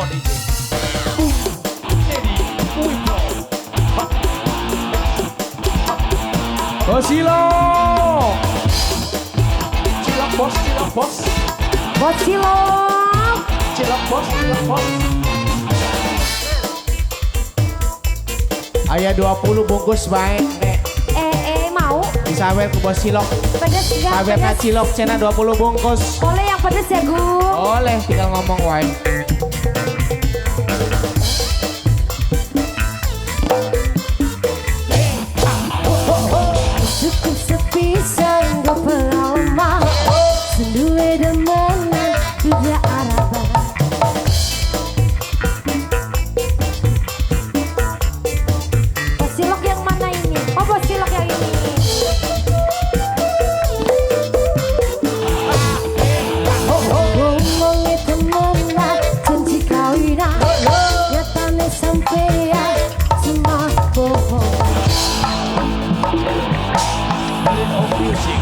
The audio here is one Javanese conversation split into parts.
Come on DJ. Dedi Wipro. Bos Cilok. Cilok bos, cilok bos. Bos Cilok. Cilok bos, cilok bos. Ayah 20 bungkus baik nek. Mau. Disawer ke Bos Cilok. Pedes enggak? Sawer ka cilok cena 20 bungkus. Boleh yang pedes ya, Gung? Boleh, tinggal ngomong wae. Cukup sepi sanggup lama. Senduwe demenan juga araba. Bos Cilok yang mana ini? Oh, Bos Cilok yang ini. Ngomongnya temenan, janji kawinan, nyatane sampeyan cuma bohong. Legend of Music.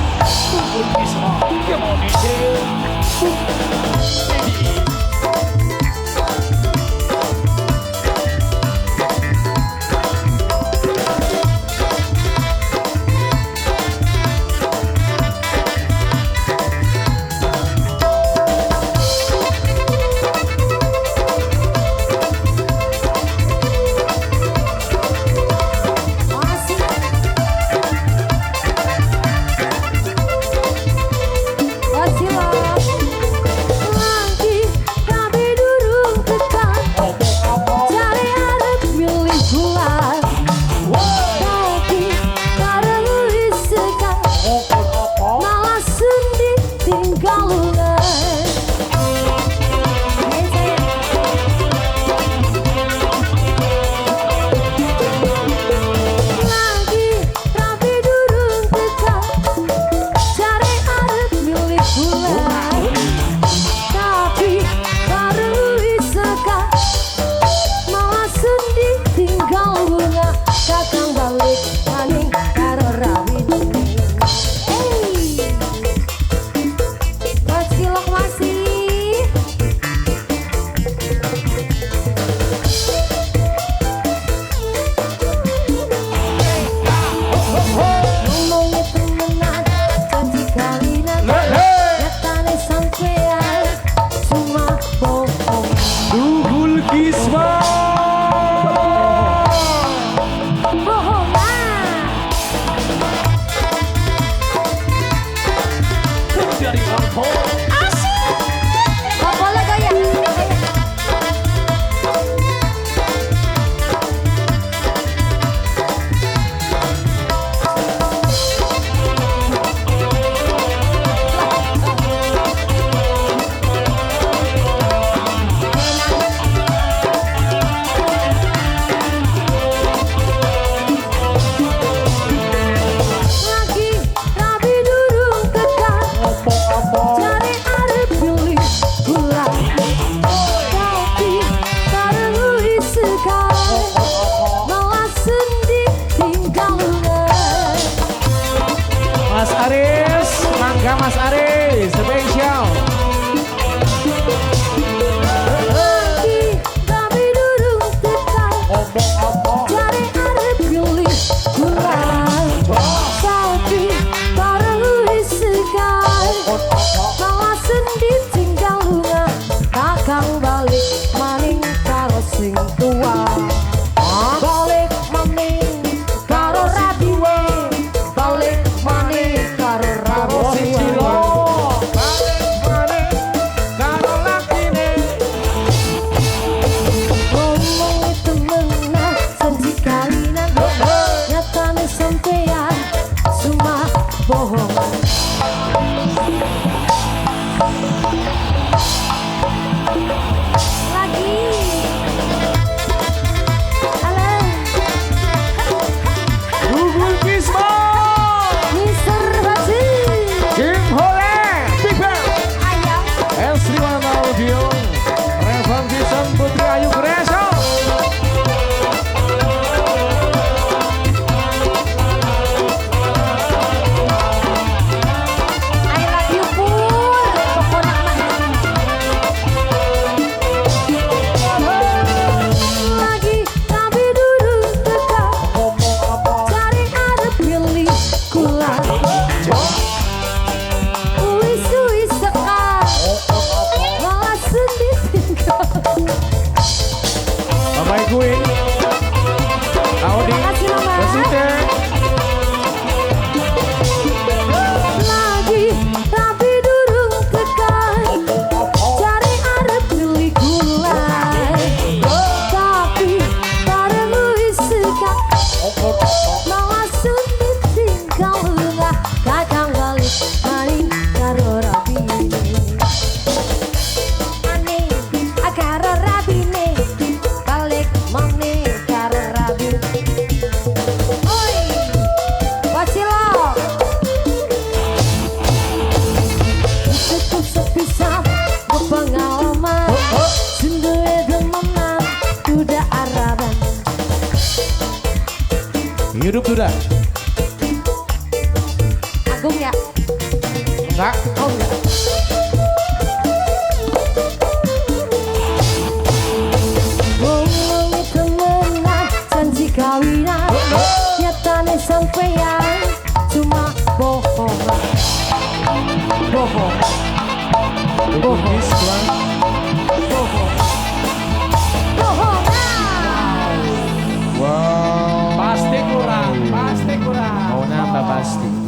Bubun Isma. Come on DJ. Dedi. Masih. Bos Cilok. Lagi rabi durung tekan. Cari arep milih bulan. Tapi bareng wis sekan. Malah sendi tinggal ulan. Lagi rabi durung tekan. Cari arep milih bulan. Tapi bareng wis sekan. Malah sendi tinggal bunga. Kakang balik maning karo rawine. Hey. Bos Cilok masih. Ngomongnya temenan, janji kawinan, nyatane sampean cuma bohong. Duhul Kisma. Bohongan. Dari Angkor. Gak boleh goyang. Goyang. Lagi rabi durung tekan. Cari arep pilih gula. Tapi bareng wis sekan. Malah sendi tinggal ulan. Mas Aris, mangga Mas Aris, spesial. Lagi rabi durung tekan. Cari arep pilih gula. Tapi bareng wis sekan. Hidup sudah. Agung ya? Enggak. Oh enggak. Wong temenan janji kawinan, nyatane sampeyan cuma bohongan. Bohong. Bohong. Bohong. Bohongan. Wow. Pasti kurang, pasti kurang. Mau nambah pasti.